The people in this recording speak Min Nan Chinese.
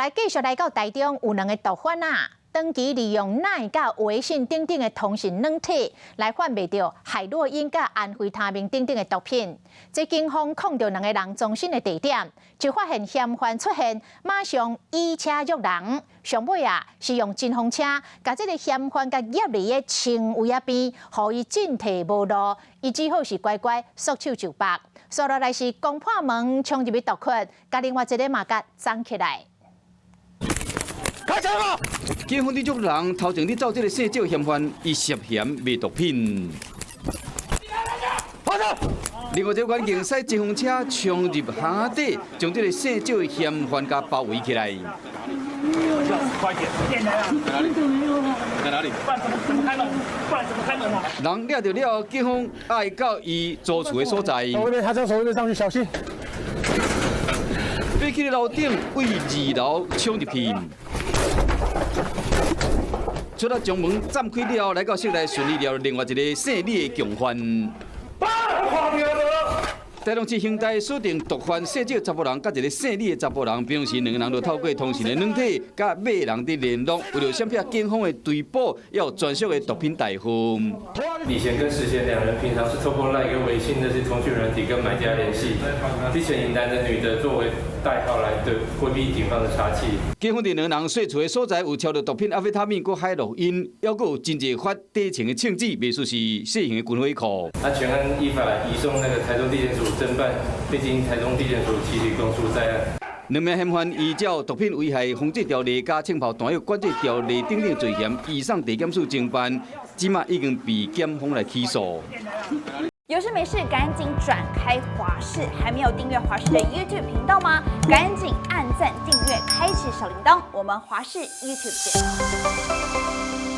來繼續來到台中，有兩个毒販啊，長期利用 LINE 佮微信等等的通訊軟體來販賣著海洛因佮安非他命等等的毒品。這警方控著兩个人藏身的地點，就發現嫌犯出現，馬上以車約人。上尾啊，是用順風車共這个嫌犯共挹佇个床位仔邊，予伊進退無路，伊只好是乖乖束手就縛。紲落來是攻破門，衝入去毒窟，共另外一个嘛共綁起來。開槍啊！警方佇捉人，頭前佇走這个姓趙嫌犯，伊涉嫌賣毒品。另外一个關鍵，駛順風車衝入巷底，將這个姓趙嫌犯共包圍起來。快點！在哪裡？在哪裡？不然怎麼開門？不然怎麼開門啊？人掠著了，警方愛到伊租厝的所在。守衛，他將守衛上去，小心。爬起樓頂，對二樓衝入去。出來將門斬開了後，來到室內順利掠另外一个姓李的共犯。台中市刑大鎖定毒販姓趙查埔人，佮一个姓李的查埔人，平常時兩个人就透過通訊的軟體，佮買人佇聯絡，為著閃避警方的追捕，猶有專屬的毒品代號。李賢跟石賢兩人平常是透過 LINE 跟微信這些通訊軟體跟買家聯繫，並且以男的女的作為代號來對規避警方的查緝。警方佇兩个人稅厝的所在有抄著毒品阿非他命、閣海洛因，猶閣有真濟發底層的槍支，袂輸是細型的軍火庫。那全案依法移送那個台中地檢署偵辦，並經台中地檢署提起公訴在案。兩名嫌犯依照毒品危害防制條例、佮槍炮彈藥管制條例等等罪嫌，移送地檢署偵辦，這馬已經被檢方來起訴。有事沒事趕緊轉開華視，還沒有訂閱華視的 YouTube 頻道嗎？趕緊按讚訂閱，開啟小鈴鐺。我們華視 YouTube 見。